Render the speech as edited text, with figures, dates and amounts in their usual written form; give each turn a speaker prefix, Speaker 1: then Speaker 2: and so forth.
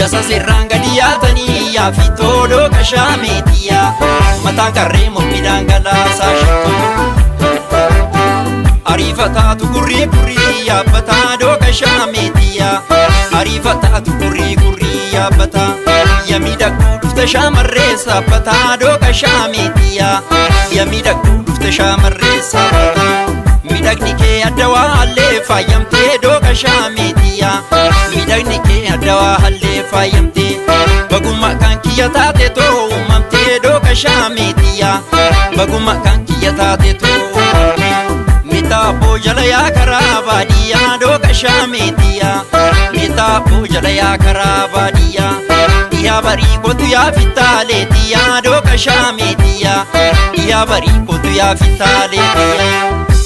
Speaker 1: Tasa sirraan gadi yaatanii yaa fittoo dooka shaameetiyaa. Mataan qarree mormi dhangalaasaa shittoo. Ariifataatu gurrii gurrii yaabbataa dooka shaameetiyaa. Ariifataatu gurrii gurrii yaabbataa. Yaa miidhagduu dhufte shaamarree saaphataa dooka shaameetiyaa. Yaa miidhagduu dhufte shaamarree saaphataa. Miidhagni kee adda waa hallee faayamtee dooka shaameetiyaa. Miidhagni kee adda waa hallee faayamtee. Bagummaa kan kiyya taate too uumamtee dooka shaameetiyaa. Bagummaa kan kiyya taate too uumamtee. Mitaaboo jala yaa karaa baadiyyaa dooka shaameetiyaa. Mitaaboo jala yaa karaa baadiyyaa. Dhiyaa barii kootu yaa fittaaleetiyaa dooka shaameetiyaa. Dhiyaa barii kootu yaa fittaaleetiyaa.